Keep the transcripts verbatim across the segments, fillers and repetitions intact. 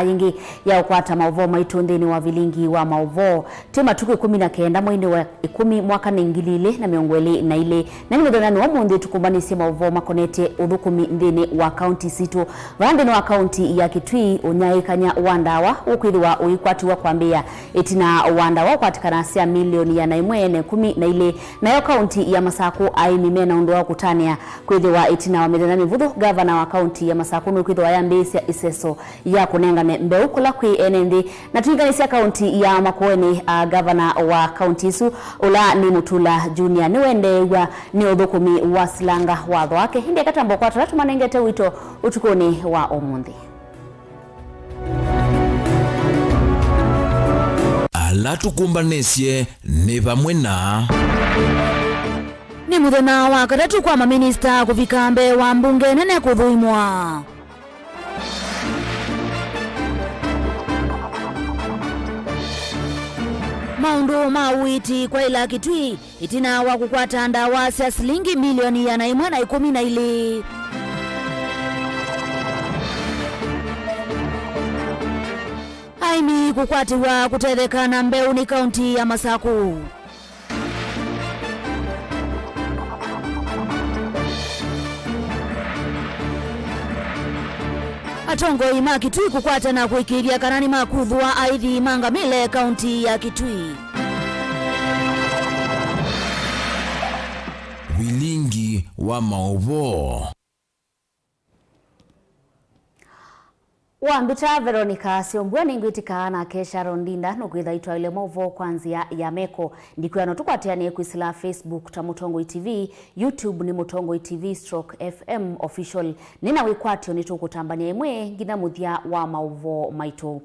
yĩngĩ ya ũkwata maũvoo maitũ nthĩnĩ wa vilingi wa maũvoo. Twĩ matukũ ĩkũmi na kenda mweinĩ wa ĩkũmi mwaka nĩ ngili ilĩ na mĩongo ĩlĩ na ilĩ, na nĩ mũthenyanĩ wa ũmũnthĩ tũkũmbanĩsye maũvoo makonetye ũthũkũmi nthĩnĩ wa kaunti sitũ. Vaa nthĩnĩ wa kaunti ya Kitui, ũnyaĩĩkany'a wa ndawa ũkwĩthĩwa ũikwatiwa kwambĩĩa ĩtina wa ndawa ũkwatĩkana sya milioni ĩana ĩmwe na ĩkũmi na ilĩ. Nayo kaunti ya Masakũ, aĩmi mena ũndũ wa kũtanĩa kwĩthĩwa ĩtina wa mĩthenya mĩvũthũ, ngavana wa kaunti ya Masakũ nũkwĩthĩwa yambĩĩsya ĩseso ya kũnengane mbeũ kũla kwĩ ene nthĩ. Na tũikanĩsya kaunti ya Makueni, a, ngavana wa kaunti ĩsu, ũla nĩ Mutula Junior, nĩwendeew'a nĩ ũthũkũmi wa silanga watho wake. Ĩndĩ eka twambe ũkwata ala tũmanengete wito ũtukũnĩ wa ũmũnthĩ. Ala tũkũmbanĩsye nĩ vamwe na. Nĩ mũthenya wa katatũ kwa maminista kũvika mbee wa mbunge nene kũthũimwa. Maũndũ ma ũiiti kwaĩla Kitui ĩtina wa kũkwata ndawa sya silingi milioni ĩana ĩmwe na ĩkũmi na ilĩ. Aĩmi kũkwatĩw'a kũtetheka na mbeũ nĩ kaunti ya Masakũ. Atongoi ma Kitui kũkwatana kũĩkĩĩthya kana nĩmakuthũa aithi ma ngamĩle kaunti ya Kitui. Vilingi wa maũvoo. Wambita Veronica Syombua, nĩngwĩtĩka nake Sharon Ndinda nũkwĩtha itwaĩle maũvoo kwa nzĩa ya meko. Ndikwĩa no tũkwatĩanĩe kwĩsĩla Facebook ta Mũtongoi T V, YouTube nĩ Mũtongoi T V stroke F M Official. Nĩ na wĩkwatyo nĩtũkũtambany'a ĩmwe nginya mũthya wa maũvoo maitũ.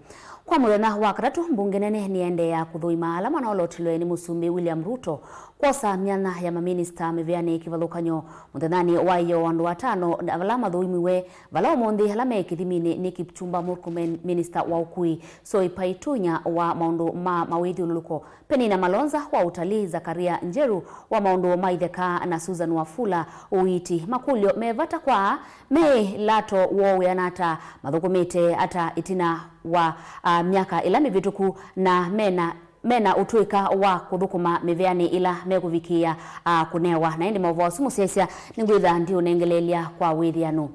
Kwa mũthenya wa katatũ, mbunge nene nĩendeea kũthũima ala manoolotelwe nĩ Mũsumbĩ William Ruto kwosa myanya ya maminista mĩvĩanĩ kĩvathũkany'o. Mũthenyanĩ wa ĩyoo, andũ atano vala mathũimiwe, vala ũmũnthĩ ala me kĩthiminĩ nĩ Kipchumba Murkomen, minista wa ũkui, Soipai Tunya wa maũndũ ma mawĩthyũlũlũko, Penina Malonza wa ũtalii, Zakaria Njeru wa maũndũ ma itheka, na Susan Wafula ũiiti. Makũlyo me vata kwa aa, mĩlato woo wĩana ata? Mathũkũmĩte ata ĩtina wa, a, myaka ĩla mĩvĩtũku, na mena mena ũtũĩka wa kũthũkũma mĩvĩanĩ ĩla mekũvikĩĩa, a, kũnewa? Na ĩndĩ maũvoo asu mũsyaĩĩsya, nĩngwĩtha ndiũnengeleelya kwa wĩthĩano.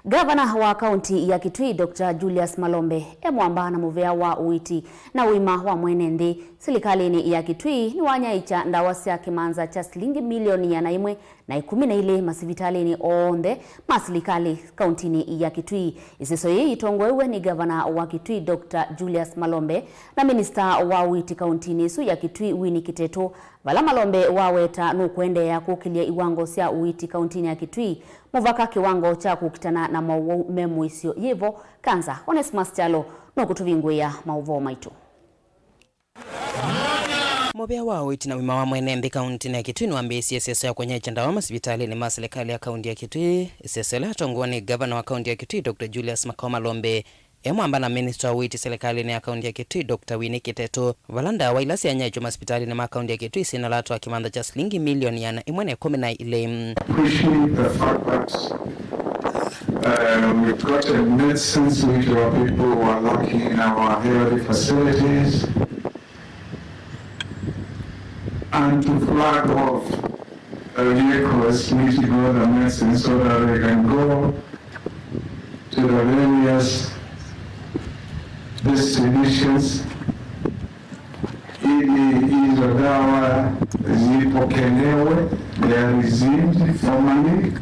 Ngavana wa kaunti ya Kitui, Doctor Julius Malombe, e mwamba na mũvea wa ũiiti na ũima wa mwene nthĩ. Silikalĩnĩ ya Kitui nĩwanyaĩĩkya ndawa sya kĩmanza kya silingi milioni ĩana ĩmwe na ĩkũmi na ilĩ masivitalĩnĩ onthe ma silikalĩ kauntinĩ ya Kitui. Ĩseso yĩĩ yĩtongoew'e nĩ ngavana wa Kitui, Doctor Julius Malombe, na minista wa ũiiti kauntinĩ ĩsu ya Kitui, Winnie Kiteto, vala Malombe waweta nũkũendeea kũkĩlya iwango sya ũiiti kauntinĩ ya Kitui mũvaka kĩwango kya kũkitana na mowau me mũisyo yĩvo, kanza. Onesmus Kyalo nũkũtũvingũĩa maũvoo maitũ. Mũvĩa wa ũiiti na ũima wa mwene nthĩ kauntinĩ ya Kitui nĩwambĩĩisye ĩseso ya kũnyaĩĩkya ndawa masivitalĩnĩ ma silikalĩ ya kaunti ya Kitui, ĩseso ĩla yatongoew'e nĩ ngavana wa kaunti ya Kitui, Doctor Julius Makau Malombe, e mwamba na minista wa ũiiti silikalĩnĩ ya kaunti ya Kitui, Doctor Winnie Kiteto, vala ndawa ila syanyaĩĩkya masivitalĩnĩ ma kaunti ya Kitui syĩna lato wa kĩmanza kya silingi milioni ĩana ĩmwe na ĩkũmi na ilĩ. Appreciate the fact that, uh, we've gotten medicines which our people were lacking in our health facilities. And to flag off the vehicles which brought the medicine so that they can go to the various destinations, ili hizo dawa zipokelewe, they are received formally,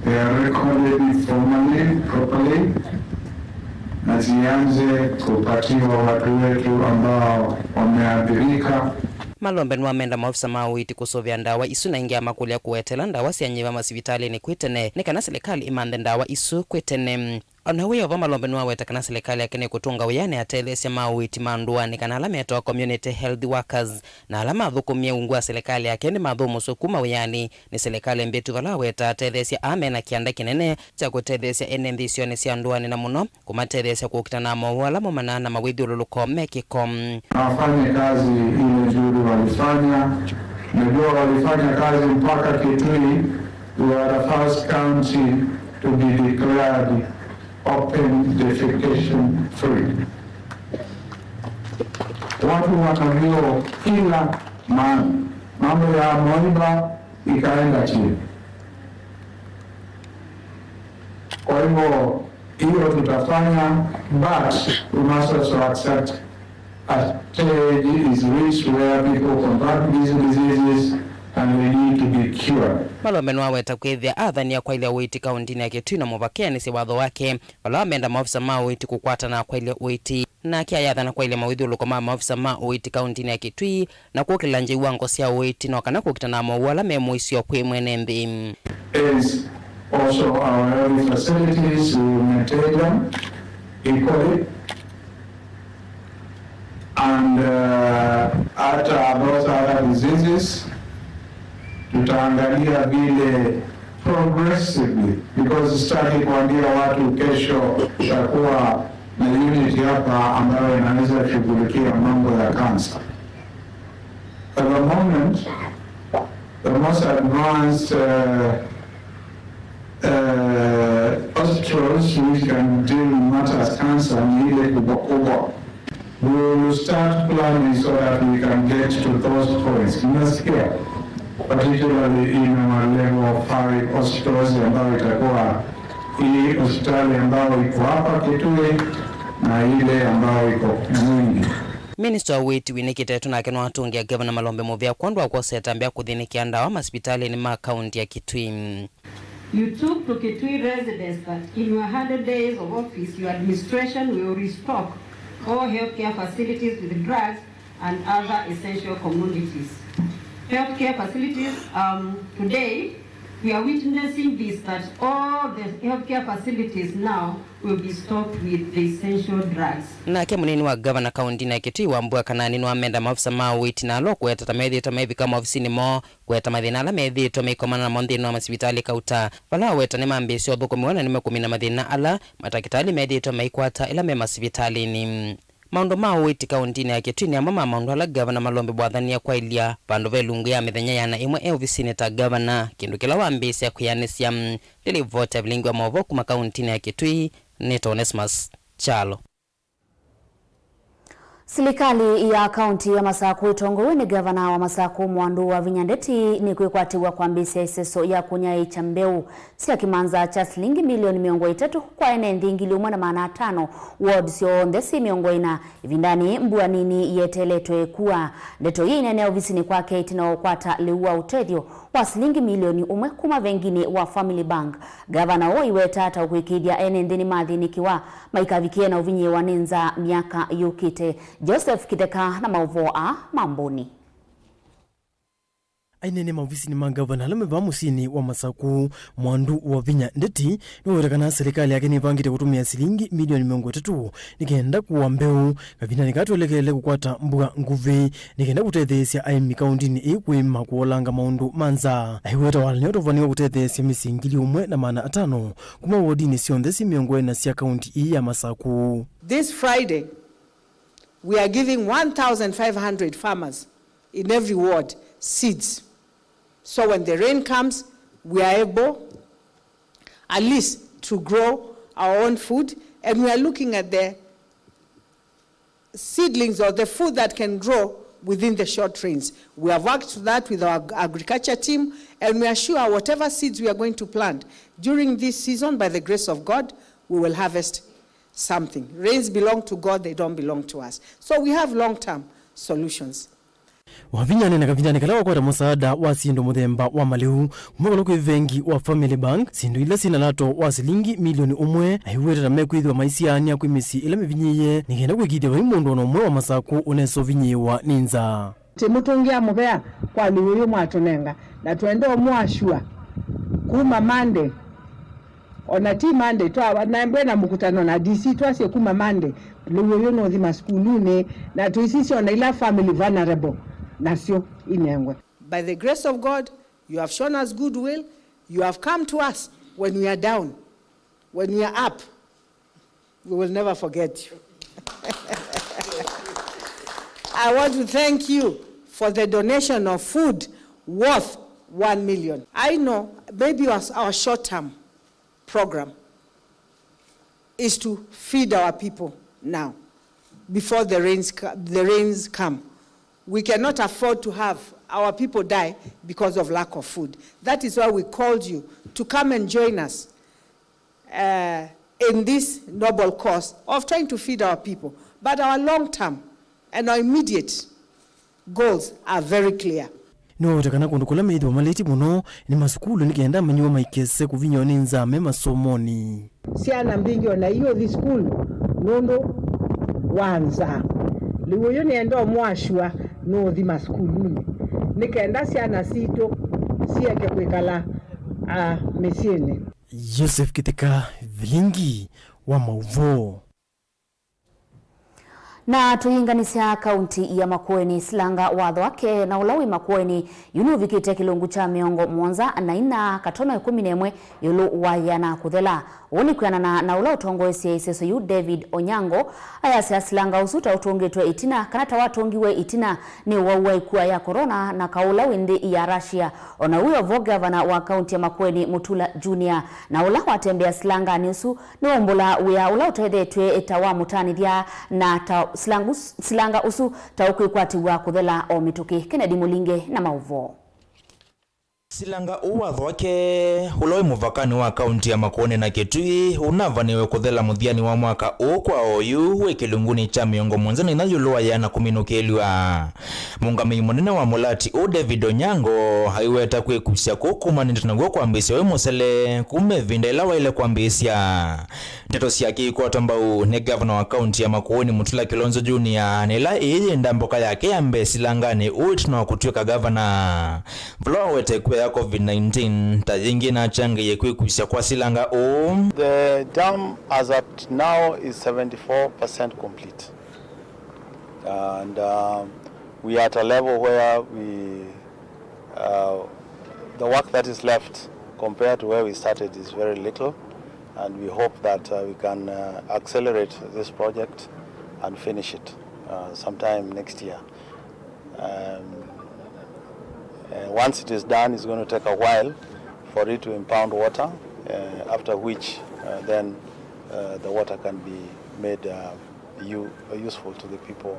they are recorded formally, properly, na zianze kupatiwa watu wetu ambao wameathirika. Malombe nĩwamenda maofisa ma ũiiti kũsũvĩa ndawa isu na ĩngĩ amakũlya kũweteela ndawa syanyĩva masivitalĩnĩ kwĩ tene nĩ kana silikalĩ ĩmanthe ndawa isu kwĩ tene. O na wĩ o vo, Malombe nĩwaweta kana silikalĩ yake nĩkũtũnga wĩanĩ atetheesya ma ũiiti ma ndũanĩ kana ala metawa community health workers, na ala mathũkũmie ungu wa silikalĩ yake nĩmathũmũswe kuma wĩanĩ nĩ silikalĩ mbĩtu, vala aweta atetheesya aa mena kĩanda kĩnene kya kũtetheesya ene nthĩ isionĩ sya ndũanĩ, na mũno kũmatetheesya kũkitana na mowau ala maumanaa na mawĩthyũlũlũko me kĩko. Wafanye kazi ile nzuri walifanya. Najua walifanya kazi mpaka Kitui, we were the first county to be declared open defecation free. Watu wana vyoo kila mahali. Mambo ya mwiba ikaenda chini. Kwa hivyo, hiyo tutafanya, but we must also accept a stage is reached where people contract these diseases and they need to be cured. Malombe nĩwaweta kwĩthĩa athani a kwaĩlya ũiiti kaũntĩnĩ ya Kitui na mũvaka eanĩsye watho wake vala wamenda maovisa ma ũiiti kũkwatana na kwaĩlya ũiiti. Nake ayathana kwaĩlya mawĩthyũlũko ma maovisa ma ũiiti kaũntĩnĩ ya Kitui na kũkĩla nzĩa iwango sya ũiiti no kana kũkitana na mowau ala me mũisyo kwĩ mwene nthĩ. Is also our health facilities, we maintain them equally. And, uh, hata those other diseases, tutaangalia vile progressively, because sitaki kuambia watu kesho tutakuwa na unit hapa ambayo inaweza shughulikia mambo ya cancer. At the moment, the most advanced, uh, uh, hospitals which can deal matters cancer ni ile kubwa kubwa. We will start planning so that we can get to those points. Mnasikia? Particularly in our level of five hospitals ambayo itakuwa hii hospitali ambayo iko hapa Kitui na ile ambayo iko Mwingi. Minista wa ũiiti Winnie Kiteto nake nĩwatũngĩa Ngavana Malombe mũvea kwondũ wa kwosa ĩtambya ya kũthĩnĩkĩa ndawa masivitalĩnĩ ma kaũntĩ ya Kitui. You took to Kitui residents that in your hundred days of office, your administration will restock all healthcare facilities with drugs and other essential commodities. Healthcare facilities, um, today, we are witnessing this, that all the healthcare facilities now will be stocked with the essential drugs. Nake mũnini wa ngavana kaũntĩnĩ ya Kitui Wambua Kanani nĩwamenda maofisa ma ũiiti na ala ũkũweta ta methĩĩtwe maivika maofisinĩ moo kũweta mathĩna ala methĩĩtwe maikomana namo nthĩnĩ wa masivitalĩ kauta, vala aweta nĩmambĩĩsye ũthũkũmi woo na nĩmekũmina mathĩna ala matakĩtalĩ methĩĩtwe maikwata ĩla me masivitalĩnĩ. Maũndũ ma ũiiti kaũntĩnĩ ya Kitui nĩ amwe ma maũndũ ala Ngavana Malombe wathanie kwaĩlya vandũ ve ilungu ya mĩthenya ĩana ĩmwe e ovisinĩ ta ngavana, kĩndũ kĩla wambĩĩsya kwĩanĩsya. Nĩ livoti ya vilingi wa maũvoo kuma kaũntĩnĩ ya Kitui, nĩ Onesmus Kyalo. Silikalĩ ya kaũntĩ ya Masakũ ĩtongoew'e nĩ ngavana wa Masakũ Mwandu Wavinya Ndeti nĩkwĩkwatĩw'a kwambĩĩsya ĩseso ya kũnyaĩĩkya mbeũ sya kĩmanza kya silingi milioni mĩongo ĩtatũ kwa ene nthĩ ngili ũmwe na maana atano, ward syonthe syĩ mĩongo ĩna, ĩvindanĩ mbua nini yeteeletwe kua. Ndeto ii ineenea ovisinĩ kwake ĩtina wa ũkwata lĩu wa ũtethyo wa silingi milioni ũmwe kuma venginĩ wa Family Bank. Ngavana ũũ aiweta ta ũkũĩkĩĩthya ene nthĩ nĩmathĩnĩkĩwa maikavikĩe na ũvinyĩĩwa nĩ nzaa myaka yũkĩte. Joseph Kĩtheka na maũvoo aa ma mbũni. Aineenea maovisinĩ ma ngavana ala me vaa mũsyĩnĩ wa Masakũ, Mwandu Wavinya Ndeti nĩwaweta kana silikalĩ yake nĩvangĩte kũtũmĩa silingi milioni mĩongo ĩtatũ nĩ kenda kũa mbeũ kavindanĩ kaa twelekele kũkwata mbua nguvĩ nĩ kenda kũtetheesya aĩmi kaũntĩnĩ ĩĩ kũĩma kũolanga maũndũ ma nzaa. Aiweta walany'a ũtavany'a wa kũtetheesya mĩsyĩ ngili ũmwe na maana atano kuma wodinĩ syonthe syĩ mĩongo ĩna sya kaũntĩ ĩĩ ya Masakũ. This Friday, we are giving one thousand five hundred farmers in every ward seeds. So when the rain comes, we are able at least to grow our own food, and we are looking at the seedlings or the food that can grow within the short rains. We have worked that with our ag-, agriculture team, and we are sure whatever seeds we are going to plant during this season, by the grace of God, we will harvest something. Rains belong to God, they don't belong to us. So we have long-term solutions. Wavinya aneena kavindanĩ kala wakwata mũsaada wa syĩndũ mũthemba wa malĩu kuma vala kwĩ vengi wa Family Bank, syĩndũ ila syĩ na lato wa silingi milioni ũmwe, aiweta ta mekwĩthĩwa maisiaanĩa kwĩ mĩsyĩ ĩla mĩvinyĩĩe nĩ kenda kũĩkĩĩthya vai mũndũ o na ũmwe wa Masakũ ũnesa ũvinyĩĩwa nĩ nzaa. Tĩmũtũngĩa mũvea kwa lĩu ũyũ mwatũnenga, na twenda ũmũasyũa kuma Monday. O na ti Monday, twa-, na mbwe na mũkutano na D C twasye kuma Monday, lĩu ũyũ nũthi masukulunĩ, na tũisisya o na ila family vulnerable, nasyo inengwe. By the grace of God, you have shown us goodwill, you have come to us when we are down, when we are up, we will never forget you. I want to thank you for the donation of food worth one million. I know maybe our, our short term program is to feed our people now before the rains, the rains come. We cannot afford to have our people die because of lack of food. That is why we called you to come and join us uh, in this noble cause of trying to feed our people. But our long term and our immediate goals are very clear. Nĩwawetie kana kũndũ kũla methĩwa maleti mũno nĩ masukulu nĩ kenda amanyĩw'a maikese kũvinyĩwa nĩ nzaa me masomonĩ. Syana mbingĩ o na iũthi sukulu nũndũ wa nzaa. Lĩu ũyũ nĩenda ũmwashua nũũthi masukulunĩ nĩ kenda syana sitũ sieke kwĩkala, ah, mĩsyĩnĩ. Joseph Kĩtheka, Vilingi wa Maũvoo. Na tũyĩnganĩsya kaunti ya Makueni, silanga watho wake na ũla wĩ Makueni yu nũvikĩte kĩlungu kya mĩongo mũonza na ina katono ĩkũmi na ĩmwe ĩũlũ wa yĩana kũthela. Ũu nĩ kwĩanana na ũla ũtongoesye ĩseso yu David Onyango ayasya silanga ũsu ta ũtũngĩtwe ĩtina kana ta watũngiwe ĩtina nĩ ũwau wa ĩkua ya corona na kaũ ũla wĩ nthĩ ya Russia. O na ũu vo gavana wa kaunti ya Makueni Mutula Junior na ũla watembea silanganĩ ũsu nĩwaumbũla wĩa ũla ũtethetw'e ta wa mũtanĩthya na ta silangu-, silanga ũsu ta ũkwĩkwatĩw'a kũthela o mĩtũkĩ. Kennedy Mũlinge na maũvoo. Silanga ũũ wa Thwake, ũla wĩ mũvakanĩ wa kaunti ya Makueni na Kitui, ũnavaniwe kũthela mũthyanĩ wa mwaka ũũ kwa oyu, wĩ kĩlungunĩ kya mĩongo mũonza na inya ĩũlũ wa yĩana kũminũkĩlw'a. Mũngamĩi mũnene wa mũlati ũũ David Onyango aiweta kwĩkusya kũu kumanĩte naw'o kwambĩĩsya wĩ mũsele kuma ĩvinda ĩla waĩle kwambĩĩsya. Ndeto syake ikwatwa mbau nĩ gavana wa kaunti ya Makueni Mutula Kilonzo Junior, na ĩla ĩĩ yĩenda mboka yake ya mbee silanganĩ ũũ ĩtina wa kũtw'ĩka gavana. Vala wawete ĩkua ya covid nineteen ta yĩngĩ ĩnachangaie kwĩkusya kwa silanga ũũ. The dam as at now is seventy-four percent complete. And, um, we are at a level where we, uh, the work that is left compared to where we started is very little, and we hope that, uh, we can, uh, accelerate this project and finish it, uh, sometime next year. Um, uh, once it is done, it's going to take a while for it to impound water, uh, after which, uh, then, uh, the water can be made, uh, u-, useful to the people.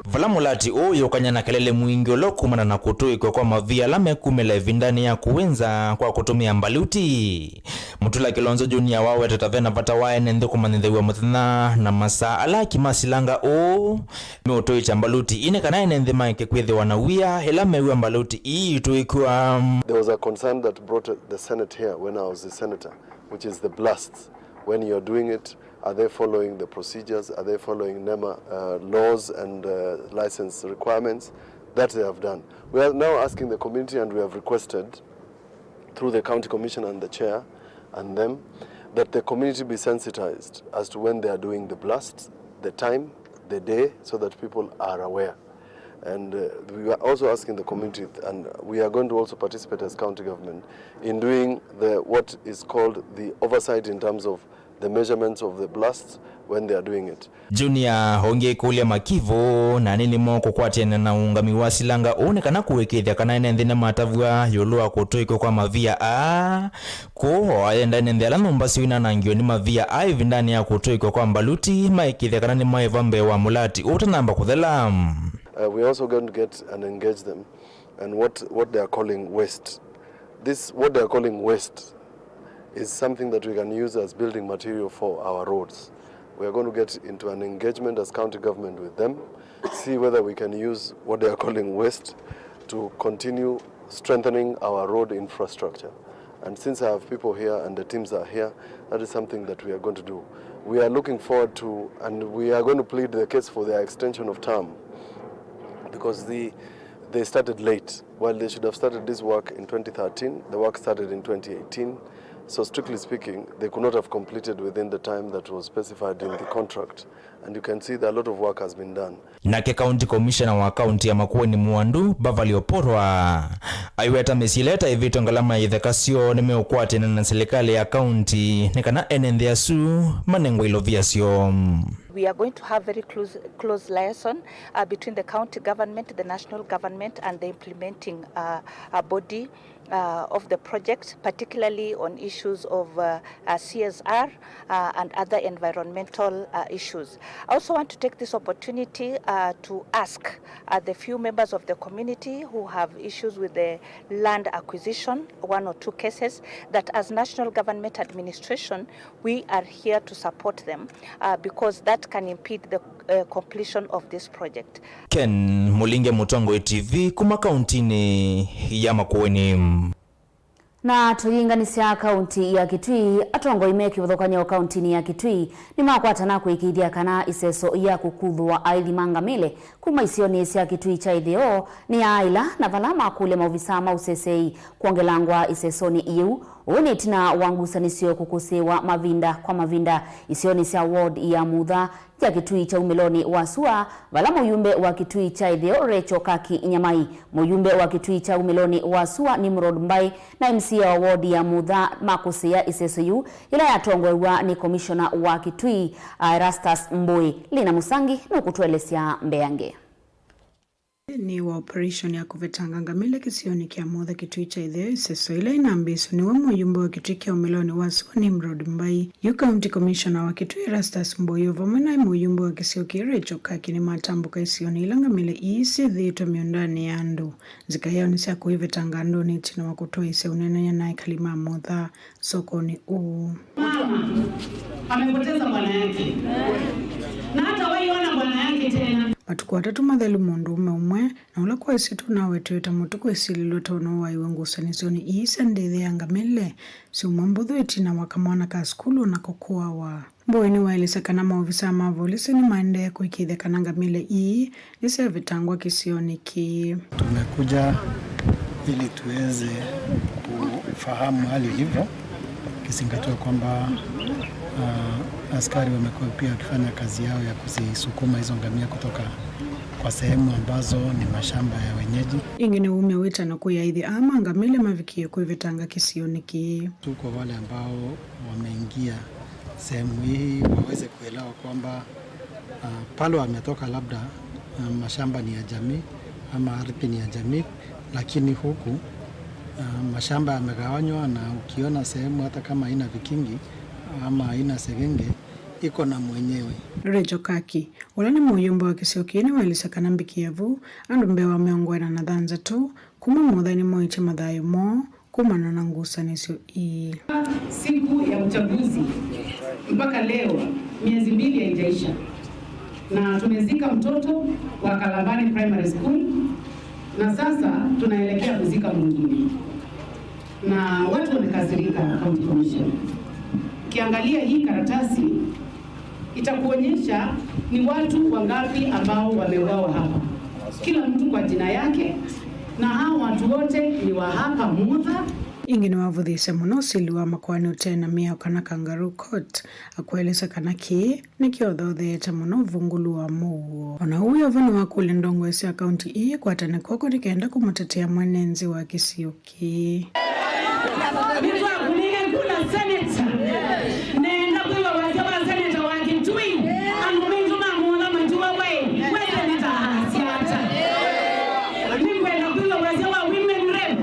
Vala mũlati ũũ ũyũkany'a na kelele mwingĩ ũla ũkumana na kũtũĩkw'a kwa mavia ala mekumĩla ĩvindanĩ ya kũwĩnza kwa kũtũmĩa mbaluti, Mutula Kilonzo Junior waweta ta vena vata wa ene nthĩ kũmanyĩthĩw'a mũthenya na masaa ala aki ma silanga ũũ meũtũĩkya mbaluti ii nĩ kana ene nthĩ maeke kwĩthĩwa na wia ĩla mew'a mbaluti ii itũĩkw'a. There was a concern that brought the Senate here when I was a senator, which is the blasts. When you're doing it, are they following the procedures? Are they following NEMA, uh, laws and, uh, license requirements? That they have done. We are now asking the community, and we have requested through the county commissioner and the chair and them, that the community be sensitized as to when they are doing the blasts, the time, the day, so that people are aware. And, uh, we are also asking the community, and we are going to also participate as county government in doing the, what is called the oversight in terms of the measurements of the blasts when they are doing it. Junior ũngĩkũlya makivũ na nĩ nĩmo kũkwatĩana na ũũngami wa silanga ũũ nĩ kana kũĩkĩĩthya kana ene nthĩ nĩmatavw'a ĩũlũ wa kũtũĩkw'a kwa mavia aa. Kwoou ayenda ene nthĩ ala nyũmba syoo inanangĩwe nĩ mavia aa ĩvindanĩ ya kũtũĩkw'a kwa mbaluti maĩkĩĩthya kana nĩmaĩva mbee wa mũlati ũũ ũtanamba kũthela. Uh, we are also going to get and engage them and what, what they are calling waste. This, what they are calling waste, is something that we can use as building material for our roads. We are going to get into an engagement as county government with them, see whether we can use what they are calling waste to continue strengthening our road infrastructure. And since I have people here and the teams are here, that is something that we are going to do. We are looking forward to, and we are going to plead the case for their extension of term, because the, they started late. While they should have started this work in twenty thirteen, the work started in twenty eighteen. So strictly speaking, they could not have completed within the time that was specified in the contract. And you can see that a lot of work has been done. Nake County Commissioner wa kaunti ya Makueni Muandu, Beverly Oporwa, aiweta mĩsyĩ ĩla ĩtaĩvĩtwe ngalama ya itheka syoo nĩmeũkwatĩana na silikalĩ ya kaunti nĩ kana ene nthĩ asu manengwe ilovia syoo. We are going to have very close, close liaison, uh, between the county government, the national government, and the implementing, uh, uh, body, uh, of the project, particularly on issues of, uh, uh, C S R, uh, and other environmental, uh, issues. I also want to take this opportunity, uh, to ask, uh, the few members of the community who have issues with the land acquisition, one or two cases, that as national government administration, we are here to support them, uh, because that can impede the, uh, completion of this project. Ken Mulinge, Mutongoi T V, kuma kaunti-inĩ ya Makueni. Na tũyĩnganĩsya kaunti ya Kitui, atongoi me kĩvathũkany'o kaunti-inĩ ya Kitui nĩmakwatana kũĩkĩĩthya kana ĩseso ya kũkuthũa aithi ma ngamĩle kuma isionĩ sya Kitui kya ĩtheo nĩyaaĩla, na vala makũlya maovisaa ma ũseseei kwongelangwa ĩsesonĩ yĩu. Ũu nĩ ĩtina wa ngusanĩsyo kũkũsĩĩwa mavinda kwa mavinda isionĩ sya ward ya Mutha ya Kitui kya umĩlonĩ wa sua, vala mũyumbe wa Kitui kya ĩtheo Rachel Kaki Nyamai, mũyumbe wa Kitui kya umĩlonĩ wa sua Nimrod Mbai, na M C A wa ward ya Mutha makũsĩĩa ĩseso yĩu yĩla yatongoew'a nĩ komishona wa Kitui, a, Erastus Mbũĩ. Lina Mũsangi nũkũtũelesya mbeange. Nthĩnĩ wa operation ya kũvetanga ngamĩle kĩsionĩ kya Mutha Kitui kya ĩtheo, ĩseso ĩla ĩnambĩĩswe nĩwe mũyumbe wa Kitui kya umĩlonĩ wa sua Nimrod Mbai. Yu County Commissioner wa Kitui Erastus Mbũĩ o vamwe na mũyumbe wa kĩsio kĩĩ Rachel Kaki nĩmatambũka isionĩ ila ngamĩle ii syĩthĩĩtwe mĩũndanĩ ya andũ. Nzika yao nĩ sya kũivetanga andũnĩ ĩtina wa kũtwaĩĩsya ũneenany'a na ekali ma Mutha sokonĩ ũũ. Mama amepoteza bwana yake na hata waiona bwana yake tena. Matukũ atatũ mathelu, mũndũũme ũmwe na ũla kwa ĩsyĩtwa Nawetete Mũtuku esilĩlwe ta ũnooaiwe ngusanĩsyonĩ ii sya ndĩthĩ ya ngamĩle syuma mbũthũ ĩtina wa kamwana ka sukulu nako kũawa. Mbũĩ nĩwaelesya kana maovisaa ma volisi nĩmaendee kũĩkĩĩthya kana ngamĩle ii nĩsyavetangwa kĩsionĩ kĩĩ. Tumekuja ili tuweze kufahamu hali ilivyo, ikizingatiwa kwamba, ah, askari wamekuwa pia wakifanya kazi yao ya kuzisukuma hizo ngamia kutoka kwa sehemu ambazo ni mashamba ya wenyeji. Ĩngĩ nĩwaumya wĩtano kwĩ aithi aa ma ngamĩle mavikie kwĩvetanga kĩsionĩ kĩĩ. Tu kwa wale ambao wameingia sehemu hii waweze kuelewa kwamba, ah, pale wametoka labda, ah, mashamba ni ya jamii ama ardhi ni ya jamii, lakini huku, ah, mashamba yamegawanywa, na ukiona sehemu hata kama haina vikingi ama haina segenge, iko na mwenyewe. Rachel Kaki, ũla nĩ mũyumbe wa kĩsio kĩĩ, nĩwaelesya kana mbikĩa vu andũ mbee wa mĩongo ĩna na thanthatũ kuma Mutha nĩmoĩtye mathayũ moo kumana na ngusanĩsyo ii. Siku ya uchaguzi mpaka leo miezi mbili haijaisha, na tumezika mtoto wa Kalambani Primary School, na sasa tunaelekea kuzika mwingine, na watu wamekasirika, County Commission. Ukiangalia hii karatasi, itakuonyesha ni watu wangapi ambao wameuawa hapa, kila mtu kwa jina yake, na hao watu wote ni wa hapa Mutha. Ĩngĩ nĩwavũthĩĩsye mũno ũsili wa makoani ũte na mĩao kana kangaroo court, akũelesya kana kĩĩ nĩkyo ũthotheete mũno ũvungũlu wa mũuo. O na ũu wĩ o vo, nĩwakũlya ndongoi sya kaunti ii ĩkwatane kw'oko nĩ kenda kũmũtetea mwene nthĩ wa kĩsio kĩĩ. Nĩtwakũnĩe kula seneta. Nenda kwĩw'a wasya wa seneta wa Kitui. Andũ maitũ ma Mutha matiwa we, we seneta aasya ata? Nĩngwenda kwĩw'a wasya wa women rep.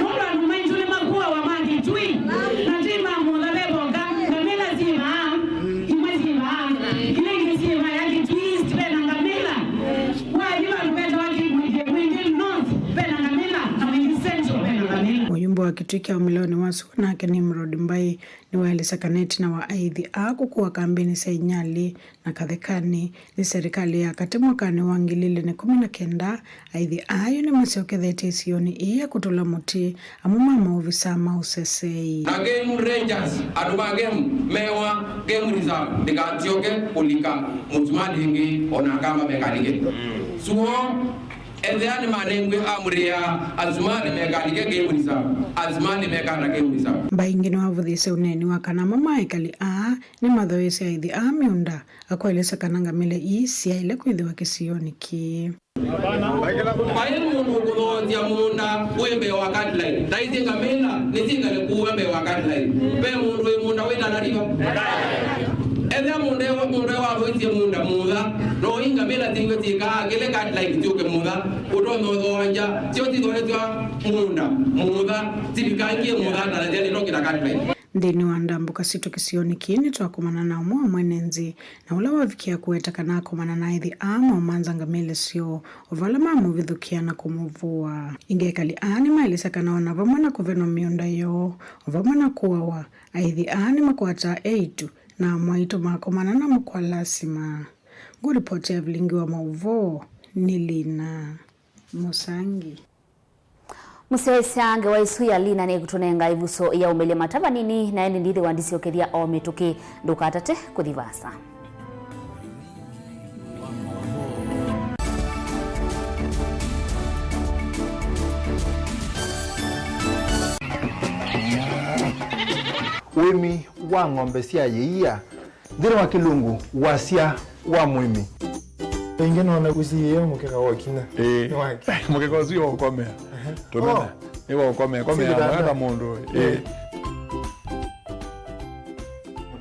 Nũndũ andũ maitũ nĩmakuawa ma Kitui. Na ti ma Mutha ve voka. Ngamĩla syĩ vaa. Imwe syĩ vaa. Ila ingĩ syĩ vaa ya Kitui East ve na ngamĩla. Wathi vandũ vetawa Ki-, Mwingi, Mwingi North ve na ngamĩla. Na Mwingi Central ve na ngamĩla. Mũyumbe wa Kitui kya ũmĩlonĩ wa sua nake Nimrod Mbai nĩwaelesya kana ĩtina wa aithi aa kũkua kambĩnĩ sya Inyali na Kathekanĩ nĩ serĩkalĩ ya katĩ mwakanĩ wa ngili ilĩ na ĩkũmi na kenda, aithi aa yu nĩmasyokethetye isionĩ ii ya kũtũla mũtĩ amwe ma maovisaa ma ũseseei. Na game rangers, andũ ma game mewa game reserve ndĩkasyoke kũlika mũsumalĩ ĩngĩ, o na kamba mekalike. Suo, ethĩa nĩmanengiwe amri ya asumalĩ mekalike game reserve, asumalĩ mekana game reserve. Mbai ĩngĩ nĩwavũthĩĩsye ũneeni wa kana amwe ma ekali aa nĩmathoeesye aithi aa mĩũnda, akwaĩlĩsya kana ngamĩle ii syaĩle kwĩthĩwa kĩsionĩ kĩĩ. Vai mũndũ ũkũthoosya mũũnda wĩ mbee wa cutline. Thaisi ngamĩla nĩsyĩkale kũu mbee wa cutline. Ve mũndũ wĩ mũũnda wĩ Tana River? Ethĩa mũndũ ewa, mũndũ ewa wĩtie mũũnda mũtha, no ingamĩla tiwe tikaa kĩle guideline tiũke mũtha, ũtonya ũthonja, tio tithonetwa mũũnda mũtha, tilikangie mũtha, na nĩtokĩla guideline. Nthĩnĩ wa ndambũka sitũ kĩsionĩ kĩĩ, nĩtwakomana na ũmwe wa mwene nthĩ, na ũla wavikie kũweta kana akomana na aithi aa maũmanza ngamĩle syoo, o vala mamũvithũkĩa na kũmũvũa. Ĩngĩ ekali aa nĩmaelesya kana o na vamwe na kũvenwa mĩũnda yoo, o vamwe na kũawa, aithi aa nĩmakwataa eĩtu na amwaitũ makomana namo kwa lasima. Ngũripoti ya vilingi wa maũvoo nĩ Lina Mũsangi. Mũsyaĩĩsya ngewa ĩsu ya Lina nĩkũtũnenga ĩvuso ya ũmĩlya mata vanini, na ĩndĩ ndithĩwa ndisyokethya o mĩtũkĩ. Ndũkatate kũthi vaasa. Ũĩmi wa ng'ombe sya yĩia nthĩnĩ wa kĩlungu wasya wa mũĩmi. Ĩngĩ nona ũsiĩĩo mũkeka wa ũkinya. Ĩĩ. Nĩ wake. Mũkeka ũsu nĩ wa ũkomea. Tũmena. Oh. Nĩ wa ũkomea. Komea kitanda. Mwana mũndũ. Ĩĩ. Ĩĩ.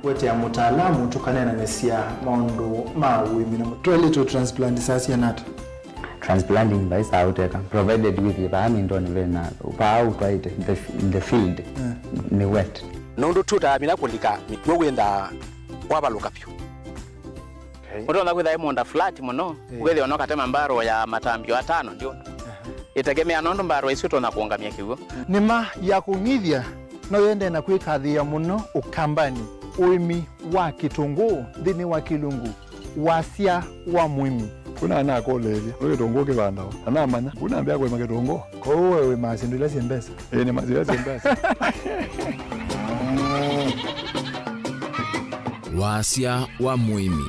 Nĩkũetea mũtaalamu tũkaneenanĩsya maũndũ ma ũĩmi na mũtwaĩlĩtwe transplant saa siana ata? Transplanting vai saa ũteka, provided wĩthĩe vaa mĩndonĩ vena, vaa ũtwaĩte, the, the field, eh, nĩ wet. Nũndũ tutaa mĩla kũlika mĩkw'ũ wĩthaa wavalũka vyũ. Okay. Ũtonya kwĩtha ĩ mũũnda flat mũno, eh, ũkethĩa no katema mbarũ ya matambio atano ndio. Aha. Ĩtegemea nũndũ mbarũ isu ĩtonya kũũngamya kĩw'ũ. Nĩma ya kũng'ithya no yendee na kwĩkathĩĩa mũno Ũkambanĩ, ũĩmi wa kĩtũngũũ nthĩnĩ wa kĩlungu wasya wa mũĩmi. Kuna anakũlĩĩlya, nĩ kĩtũngũũ kĩvandawa? Na namanya, kuna ambĩa kũĩma kĩtũngũũ. Kwoou we wĩmaa syĩndũ ila syĩ mbesa? Ĩĩ, nĩmaa syĩndũ ila syĩ mbesa. Wasya wa mũĩmi.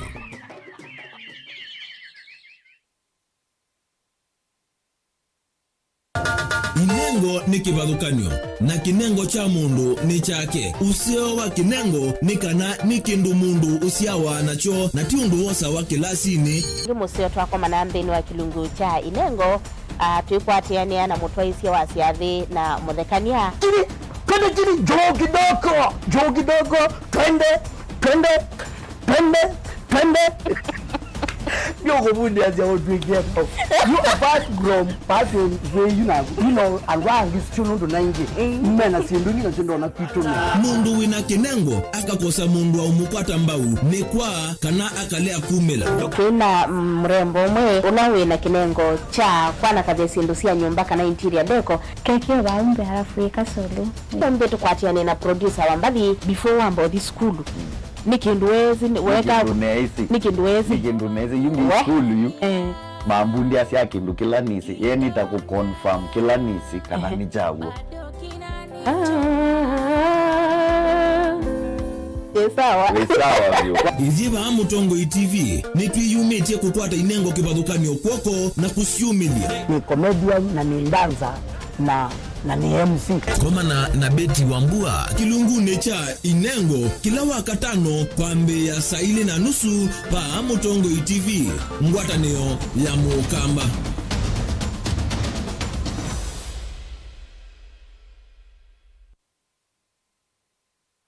Inengo nĩ kĩvathũkany'o, na kĩnengo kya mũndũ nĩ kyake. Ũseo wa kĩnengo nĩ kana nĩ kĩndũ mũndũ ũsyawa nakyo, na ti ũndũ wosawa kĩlasinĩ. Ĩngĩ mũseo twakomana nthĩnĩ wa kĩlungu kya inengo, ah, twĩkwatĩanĩa na mũtwaĩsya wa syathĩ na mũthekany'a. Chini, twende chini, juu kidogo, juu kidogo, twende, twende. Twende, twende. Nĩũkũvundĩasya ũtw'ĩkie. You apart from passion, you know, you know, andũ angĩ still nũndũ naingĩ mena syĩndũ ingĩ na syĩndũ ona kwitũ nĩ. Mũndũ wĩna kĩnengo akakosa mũndũ wa ũmũkwata mbau nĩ kwa kana akalea kumĩla. Kwĩna, mm, mrembo ũmwe ũla wĩna kĩnengo kya kwanakavya syĩndũ sya nyũmba kana interior decor. Keke vau mbee alafu ĩka solo. Nĩtũkwatĩanĩa na producer wa mbathi before wamba ũthi sukulu. Nĩ kĩndũ wesĩ, nĩ weka, nĩ kĩndũ neesĩ. Nĩ kĩndũ wesĩ. Nĩ kĩndũ neesĩ. Yu nĩ we sukulu yu. Eh. Mambundĩasya kĩndũ kĩla nĩsĩ. Ye nĩta kũ confirm kĩla nĩsĩ kana, ehe, nĩ kyaw'o. Ah. Ĩ sawa. Ĩ sawa vyũ. Ithyĩ vaa Mũtongoi T V nĩtwĩyumĩtye kũkwata inengo kĩvathũkany'o kw'oko na kũsyumĩlya. Nĩ comedian na nĩ dancer na, na nĩ M C. Komana na Betty Wambua kĩlungunĩ kya Inengo kĩla Wakatano kwambĩĩa saa ilĩ na nusu vaa Mũtongoi T V, ngwatanĩo ya Mũkamba.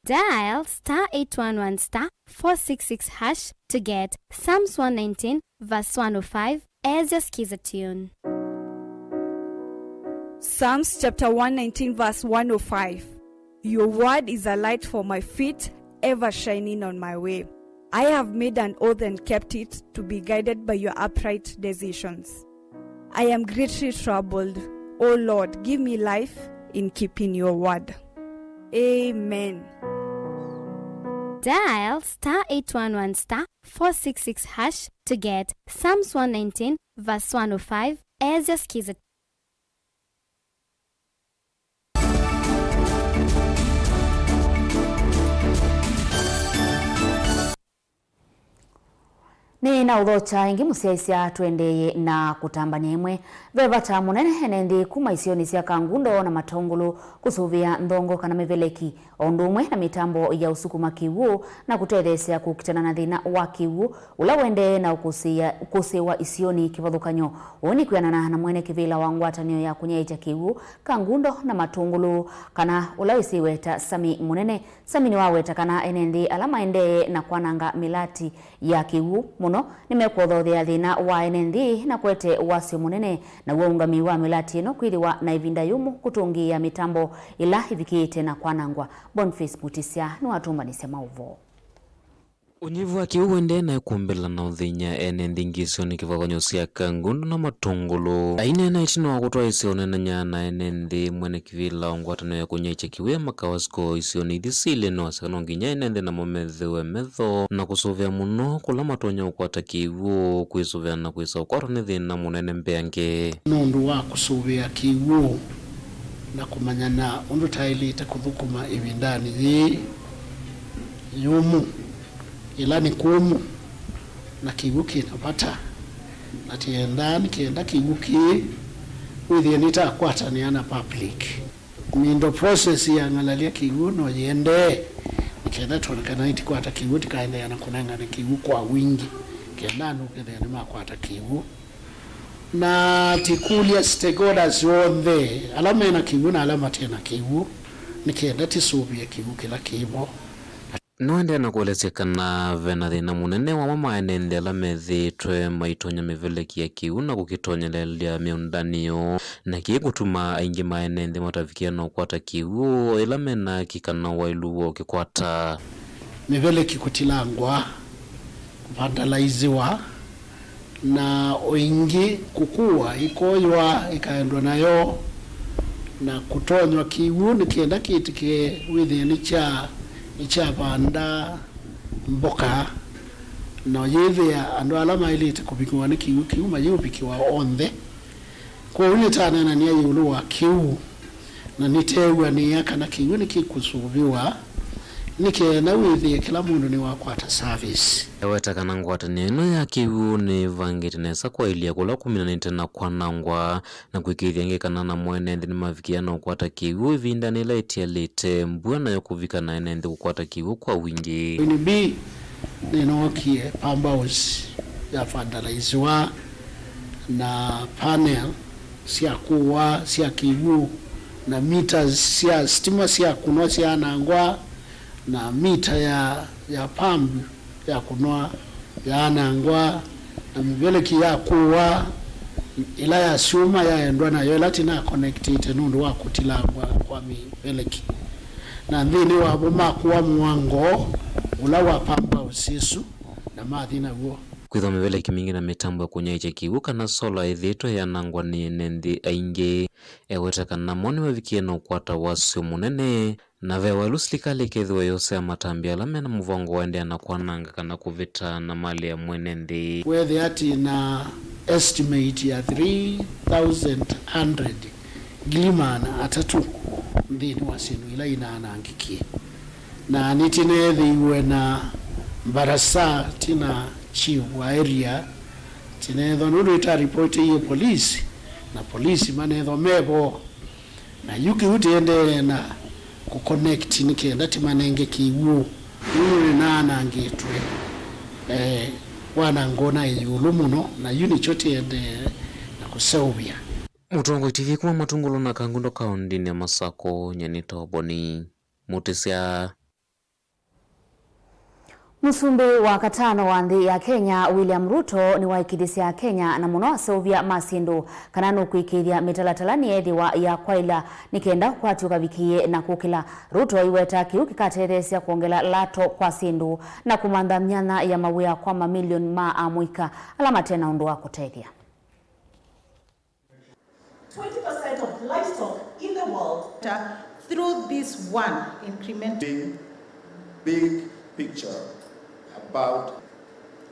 Dial star eight one one star four six six hash to get Psalms one nineteen verse one oh five as your skiza tune. Psalms chapter one nineteen verse one oh five. Your word is a light for my feet, ever shining on my way. I have made an oath and kept it, to be guided by your upright decisions. I am greatly troubled. O Lord, give me life in keeping your word. Amen. Dial star eight one one star four six six hash to get Psalms one nineteen verse one oh five as your skiza. Nĩ na ũthokya ĩngĩ mũsyaĩĩsya tũendeeye na kũtambany'a ĩmwe. Ve vata mũnene ene nthĩ kuma isionĩ sya Kangundo na Matũngũlũ kũsũvĩa nthongo kana mĩveleki, o ũndũ ũmwe na mĩtambo ya ũsukuma kĩw'ũ na kũtetheesya kũkitana na thĩna wa kĩw'ũ ũla ũendee na ũkũsĩĩa-, ũkũsĩĩwa isionĩ kĩvathũkany'o. Ũũ nĩ kwĩanana na mwene kĩvĩla wa ngwatanĩo ya kũnyaĩĩkya kĩw'ũ Kangundo na Matũngũlũ, kana ũla wĩsĩwe ta Sami Mũnene. Sami nĩwaweta kana ene nthĩ ala maendee na kwananga mĩlati ya kĩw'ũ mũno nĩmekwothothea thĩna wa ene nthĩ na kũete wasyo mũnene, naw'o ũũngami wa mĩlati ĩno kwĩthĩwa na ĩvinda yũmũ kũtũngĩĩa mĩtambo ĩla ĩvikĩĩte na kwanangwa. Boniface Mutisya nĩwatũmbanĩsya maũvoo. Ũnyivu wa kĩw'ũ ũendee na ĩkũmbĩla na ũthĩny'a ene nthĩ ngisionĩ kĩvathũkany'o sya Kangundo na Matũngũlũ. Aineena ĩtina wa kũtwaĩĩsya ũneenany'a na ene nthĩ, mwene kĩvĩla wa ngwatanĩo ya kũnyaĩĩkya kĩw'ũ ya Makawasco isionĩ ithi syĩlĩ nĩwasya no nginya ene nthĩ namo methĩwe metho na kũsũvĩa mũno kũla matonya ũkwata kĩw'ũ, kwĩsũvĩa na kwĩsa ũkwatwa nĩ thĩna mũnene mbeange. Nũndũ wa kũsũvĩa kĩw'ũ na kũmanyana ũndũ taĩlĩte kũthũkũma ĩvindanĩ yĩĩ yũmũ, ĩla nĩ kũmũ na kĩw'ũ kĩ na vata, na tĩendaa nĩ kenda kĩw'ũ kĩĩ wĩthĩe nĩtakwatanĩa na public. Middle process ya ng'alalya kĩw'ũ no yĩendee, nĩ kenda twone kana itikwata kĩw'ũ, tikaendeea na kũnengane kĩw'ũ kwa wingĩ, kenda andũ kethĩa nĩmakwata kĩw'ũ. Na tikũlya stakeholders onthe, ala mena kĩw'ũ na ala mate na kĩw'ũ, nĩ kenda tisũvĩe kĩw'ũ kĩla kĩvo. Nĩwaendee na kũelesya kana ve na thĩna mũnene wamo ma ene nthĩ ala methĩĩtwe maitonya mĩveleki ya kĩw'ũ na kũkĩtonyelelya mĩũndanĩ yoo, na kĩĩ kũtuma aingĩ ma ene nthĩ matavikĩa na ũkwata kĩw'ũ, o ĩla mena kĩkana waĩlu wa ũkĩkwata. Mĩveleki kũtilangwa, vandalaisiwa, na o ĩngĩ kũkuwa ikoywa ĩkaendwa nayo, na kũtonywa kĩw'ũ nĩ kenda kĩtĩke wĩthĩe nĩkya, nĩkyavanda mboka, na yĩthĩa andũ ala maĩlĩte kũvikĩwa nĩ kĩw'ũ kĩu mayĩũvikĩwa onthe. Kwoou nĩtaneenanĩa ĩũlũ wa kĩw'ũ, na nĩteew'anĩĩa kana kĩw'ũ nĩkĩkũsũvĩwa nĩ kenda wĩthĩe kĩla mũndũ nĩwakwata service. Eweta kana ngwatanĩo ĩno ya kĩw'ũ nĩĩvangĩte nesa kwaĩlya kũla kuminanĩte na kwanangwa, na kwĩkĩĩthya ĩngĩ kana namo ene nthĩ nĩmavikĩa na ũkwata kĩw'ũ ĩvindanĩ yĩla ĩtialĩte mbua nayo kũvika na ene nthĩ kũkwata kĩw'ũ kwa wingĩ. Ĩnĩ mbee nĩnookie pump house ya vandalaisiwa na panel sya kũa sya kĩw'ũ na meters sya sitima sya kũnwa syaanangwa na mita ya, ya pump ya kũnwa yaanangwa, na mĩveleki ya kũa ĩla ya syũma yaendwa nayo ĩla tĩna connectĩte nũndũ wa kũtilangwa kwa mĩveleki. Na nthĩnĩ wavo makũa mũango ũla wa pump house ĩsu na mathi naw'o. Kwĩthwa mĩveleki mingĩ na mĩtambo ya kũnyaĩĩkya kĩw'ũ kana sola ĩthĩĩtwe yanangwa nĩ ene nthĩ aingĩ, eweta kana mo nĩmavikie na ũkwata wasyo mũnene. Na ve waĩlu silikalĩ ĩkethĩwa yosea matambya ala mena mũvango wa endeea na kwananga kana kũvĩta na malĩ ya mwene nthĩ. Weethĩa atĩ na estimate ya three thousand hundred, ngili maana atatũ, nthĩnĩ wa syĩndũ ila inaanangĩkie. Na nĩtĩneethĩiwe na mbarasa, tĩna chief wa area, tĩneethwa nũndũ ĩtaripotĩie polisi, na polisi maneethwa mevo. Na yu kĩu tĩendee na kũconnect nĩ kenda tĩmanenge kĩw'ũ. Yu nĩnaanangĩtwe, eh, wanango na ĩũlũ mũno, na yu nĩkyo tĩendee na kũseũvya. Mũtongoi T V kuma Matũngũlũ na Kangundo kaũndĩnĩ ya Masakũ, nyie nĩ Toboni Mũtĩsya. Mũsumbĩ wa katano wa nthĩ ya Kenya, William Ruto, nĩwaĩkĩĩthya Akenya na mũno aseũvya ma syĩndũ kana nũkwĩkĩĩthya mĩtalatala nĩyeethĩwa ya kwaĩla nĩ kenda ũkwati ũkavikĩĩe na kũkĩla. Ruto aiweta kĩu kĩkatetheesya kwongela lato kwa syĩndũ na kũmantha myanya ya mawĩa kwa mamilioni ma amũika ala mate na ũndũ wa kũtethya. Twenty percent of livestock in the world. Through this one increment. Big, big picture about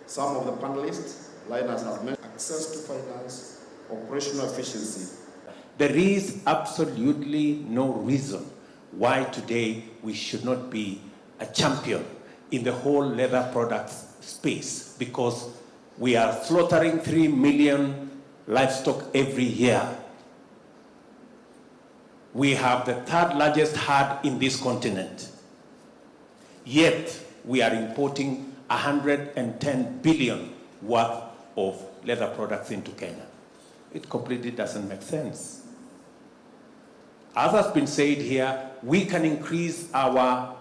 some of the panelists, Linus has mentioned access to finance, operational efficiency. There is absolutely no reason why today we should not be a champion in the whole leather products space, because We are slaughtering three million livestock every year. We have the third largest herd in this continent. Yet, we are importing a hundred and ten billion worth of leather products into Kenya. It completely doesn't make sense. As has been said here, we can increase our,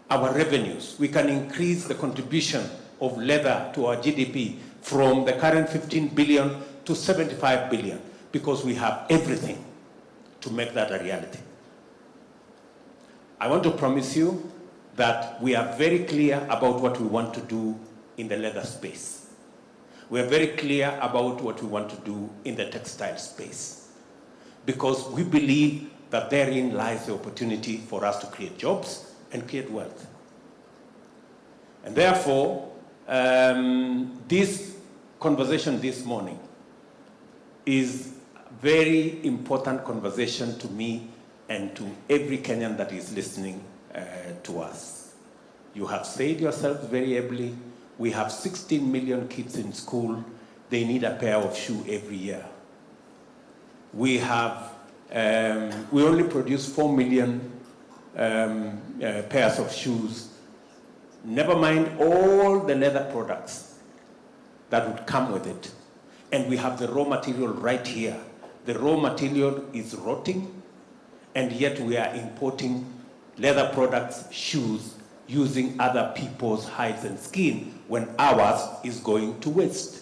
our revenues. We can increase the contribution of leather to our G D P from the current fifteen billion to seventy-five billion because we have everything to make that a reality. I want to promise you that we are very clear about what we want to do in the leather space. We are very clear about what we want to do in the textile space, because we believe that therein lies the opportunity for us to create jobs and create wealth. And therefore, um, this conversation this morning is very important conversation to me and to every Kenyan that is listening, uh, to us. You have said yourselves very ably, we have sixteen million kids in school, they need a pair of shoe every year. We have, um, we only produce four million, um, uh, pairs of shoes. Never mind all the leather products that would come with it. And we have the raw material right here. The raw material is rotting, and yet we are importing leather products, shoes, using other people's hides and skin when ours is going to waste.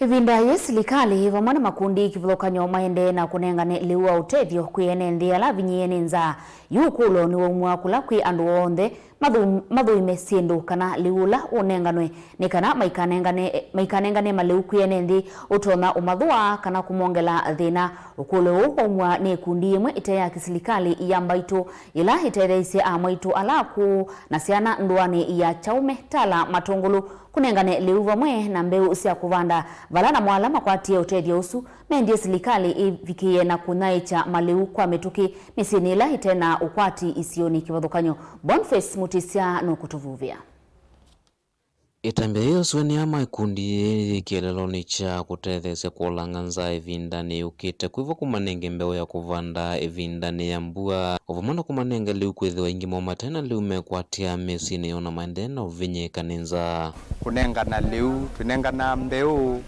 Ĩvinda yĩĩ, silikalĩ vamwe na makundi kĩvathũkany'o maendee na kũnengane lĩu wa ũtethyo kwĩ ene nthĩ ala avinyĩĩe nĩ nzaa. Yu ũkũlyo nĩwaumw'a kũla kwĩ andũ onthe mathũ-, mathũime syĩndũ kana lĩu ũla ũnenganwe nĩ kana maikanengane, maikanengane malĩu kwĩ ene nthĩ ũtonya ũmathũaa kana kũmongela thĩna. Ũkũlyo ũũ waumw'a nĩ ĩkundi yĩmwe ĩte ya kĩsilikalĩ ya Mbaitũ, yĩla ĩtetheeisye amwaitũ ala akũũ na syana ndũanĩ ya Chaume, Tala, Matũngũlũ kũnengane lĩu vamwe na mbeũ sya kũvanda vala namo ala makwatie ũtethyo ũsu mendie silikalĩ ĩvikĩĩe na kũnyaĩĩkya malĩu kwa mĩtũkĩ mĩsyĩnĩ ĩla ĩte na ũkwati isionĩ kĩvathũkany'o. Boniface Mutisya nũkũtũvuvĩa. Ĩtambya yĩĩ yoswe nĩ amwe ma ĩkundi yĩĩ yĩ kĩeleelonĩ kya kũtetheesya kũolanga nzaa ĩvindanĩ yũkĩte, kwĩvo kũmanenge mbeũ ya kũvanda ĩvindanĩ ya mbua, o vamwe na kũmanenge lĩu kwĩthĩwa aingĩ moo mate na lĩu mekwatĩa mĩsyĩnĩ yoo na maendee na ũvinyĩĩka nĩ nzaa. Kũnengana lĩu, twĩnenganaa mbeũ,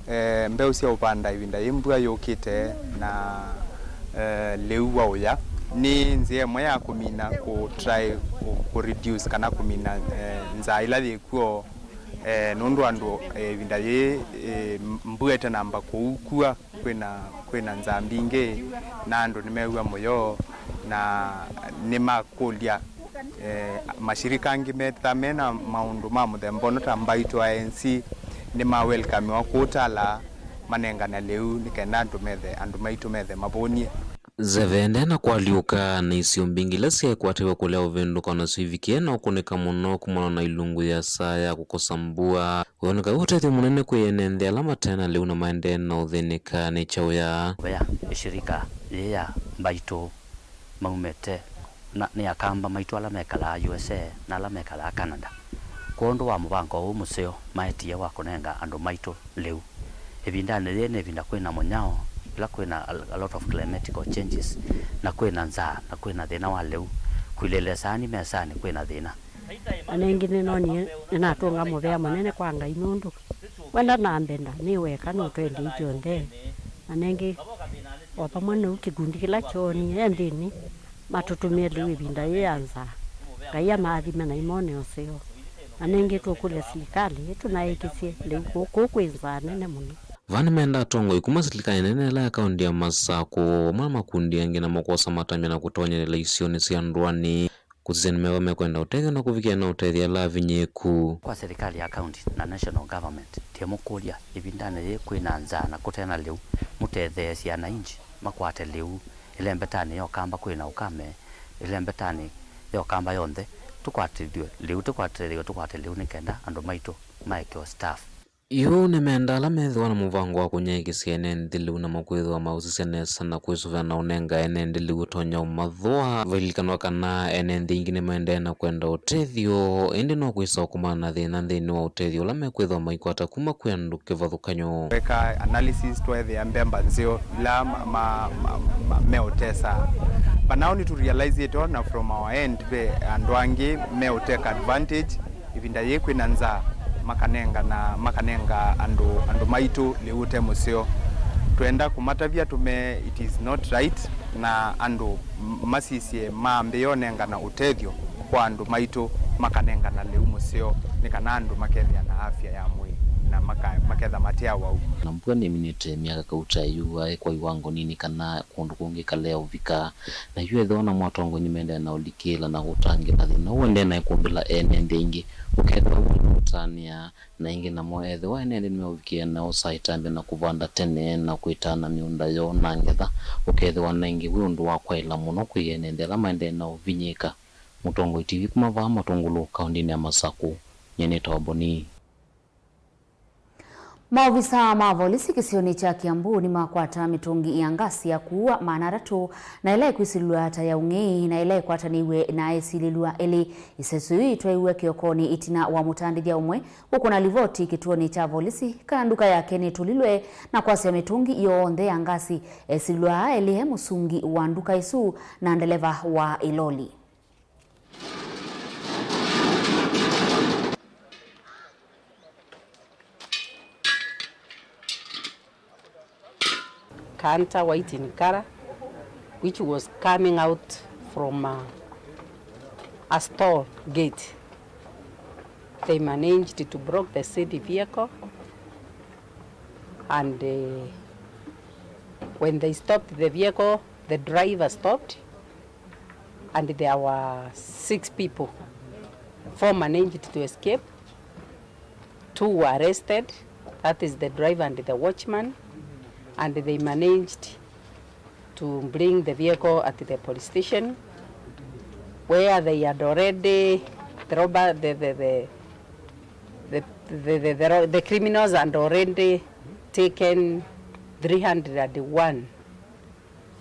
eh, mbeũ sya ũvanda ĩvinda yĩ mbua yũkĩte na, eh, lĩu wa ũya. Nĩ nzĩa ĩmwe ya kũmina, kũ try kũ, kũ reduce kana kũmina, eh, nzaa ĩla yĩ kw'o, eh, nũndũ andũ, eh, ĩvinda yĩĩ, eh, mbua ĩtanamba kũukua, kwĩna, kwĩna nzaa mbingĩ, na andũ nĩmew'a mũyo, na nĩmakũlya, eh, mashirika angĩ metha mena maũndũ ma mũthemba ũno ta Mbaitũ I N C, nĩma welcomewa kũu Tala, manengane lĩu nĩ kenda andũ methe, andũ maitũ methe mavonie. Zeve ende na kũalyũka na isio mbingĩ ila syaĩ kwatĩwe kũlea ũvĩndũka, o nasyo ivikĩe na ũkũnĩka mũno kumana na ilungu ya saa ya kũkosa mbua. Ũyoneka wĩ ũtethyo mũnene kwĩ ene nthĩ ala mate na lĩu na maendee na ũthĩnĩka nĩ kyaũ ya. Vea ĩshirika yĩĩ ya Mbaitũ maumĩte na, nĩ Akamba maitũ ala mekalaa U S A na ala mekalaa Canada. Kwondũ wa mũvango ũũ mũseo maetie wa kũnenga andũ maitũ lĩu. Ĩvindanĩ yĩĩ nĩ ĩvinda kwĩna mũnyao, ĩla kwĩna a, a lot of climatical changes, na kwĩna nzaa, na kwĩna thĩna wa lĩu, kũilĩle saani mesanĩ kwĩna thĩna. Na nĩngĩ nĩnonie nĩnatũnga mũvea mũnene kwa Ngai nũndũ we ndanambenda nĩ weka nũtwendie ithyonthe. Na nĩngĩ o vamwe nĩu kĩkundi kĩla kyoonie e nthĩnĩ matũtũmĩe lĩu ĩvinda yĩĩ ya nzaa. Ngai amaathime na imone ũseo. Na nĩngĩ tũkũlya silikalĩ ĩtũnyaĩĩkĩsye lĩu kũũ, kũũ kwĩ nzaa nene mũno. Vaa nĩmendaa atongoi kuma silikalĩ nene ĩla ya kaũnti ya Masakũ vamwe na makundi angĩ namo kwosa matambya na kũtonyelela isionĩ sya ndũanĩ kũsisya nĩ meva mekwenda ũtethyo na kũvikĩa na ũtethya ala avinyĩĩku. Kwa silikalĩ ya kaũnti na national government, ndĩmũkũlya, ĩvindanĩ yĩĩ kwĩna nzaa na kũte na lĩu, mũtetheesye ananchi makwate lĩu. Ĩlembetanĩ ya Ũkamba kwĩna ũkame, ĩlembetanĩ ya Ũkamba yonthe tũkwatĩthw'e lĩu, tũkwatĩthw'e tũkwate lĩu nĩ kenda andũ maitũ maekeo staff. Yu nĩmendaa ala methĩwa na mũvango wa kũnyaĩĩkĩsya ene nthĩ lĩu namo kwĩthĩwa mausisya nesa na kwĩsũvĩa na ũnenga ene nthĩ lĩu ũtonya ũmathũa. Vailikanwa kana ene nthĩ ingĩ nĩmaendee na kwenda ũtethyo, ĩndĩ no kwĩsa ũkumana na thĩna nthĩnĩ wa ũtethyo ũla mekwĩthĩwa maikwata kuma kwĩ andũ kĩvathũkany'o. Tweka analysis, tweethĩa mbemba nzeo ila ma, ma, ma, ma, meũtesa. But now nĩtũrealizeĩte ona from our end, ve andũ angĩ meũteka advantage. Ĩvinda yĩĩ kwĩna nzaa, makanengana, makanenga andũ, andũ maitũ lĩu ũte mũseo. Twenda kũmatavya tũmee it is not right, na andũ m-, masisye maambĩĩe ũnengana ũtethyo kwa andũ maitũ makanengana lĩu mũseo, nĩ kana andũ makethĩa na afya ya mwĩĩ na maka-, maketha mate awau. Na mbua nĩminĩte myaka kauta yu aĩ kwa iwango nini kana kũndũ kũngĩ kalea ũvika. Na yu ethĩwa namo atongoi nĩmaendee na ũlikĩĩla na kũtangĩĩla thĩna ũũ ũendee na ĩkũmbĩla ene nthĩ aingĩ, ũkethĩwa wĩ na ũtanĩa. Na ĩngĩ namo, ethĩwa ene nthĩ nĩmeũvikĩĩa na ũsa ĩtambya na kũvanda tene na kwĩtana mĩũnda yoo na ngetha, ũkethĩwa na ĩngĩ wĩ ũndũ wa kwaĩla mũno kwĩ ene nthĩ ala maendee na ũvinyĩĩka. Mũtongoi T V kuma vaa Matũngũlũ, kaũndĩnĩ ya Masakũ, nyie nĩtawa Boni. Maovisa ma volisi kĩsionĩ kya Kiambu nĩmakwata mĩtũngi ya ngasi ya kuua maana atatũ, na ĩla ĩkwĩsilw'a ta ya ũng'ei, na ĩla ĩkwatanĩw'e na esilĩlw'a elĩ. Iseso ii itwaiwe kĩokonĩ ĩtina wa mũtandĩthya ũmwe kũkũna livoti kĩtuonĩ kya volisi kana nduka yake nĩtũlilwe, na kwasya mĩtũngi yonthe ya ngasi. Esilwa aa elĩ e mũsungi wa nduka ĩsu na ndeleva wa ĩloli. Kanta, white in color, which was coming out from a, a store gate. They managed to block the said vehicle, and, uh, when they stopped the vehicle, the driver stopped, and there were six people. Four managed to escape. Two were arrested, that is the driver and the watchman, and they managed to bring the vehicle at the police station, where they had already, the robber, the, the, the, the, the, the, the, ro- the criminals had already taken three hundred and one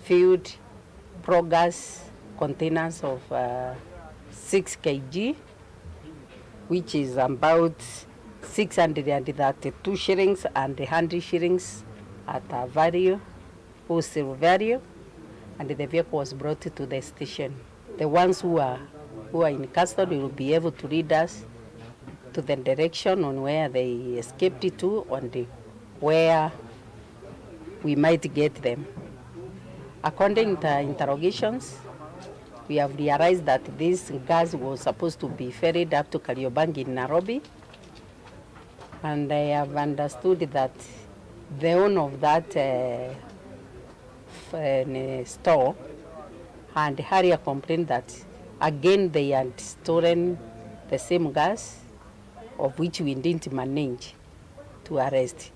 filled pro gas containers of, uh, six K G, which is about six hundred and thirty-two shillings and one hundred shillings at a value, wholesale value, and the vehicle was brought to the station. The ones who are, who are in custody will be able to lead us to the direction on where they escaped to and where we might get them. According to interrogations, we have realized that this gas was supposed to be ferried up to Kariobangi in Nairobi, and I have understood that the owner of that, uh, f- uh, store had earlier complained that again they had stolen the same gas, of which we didn't manage to arrest.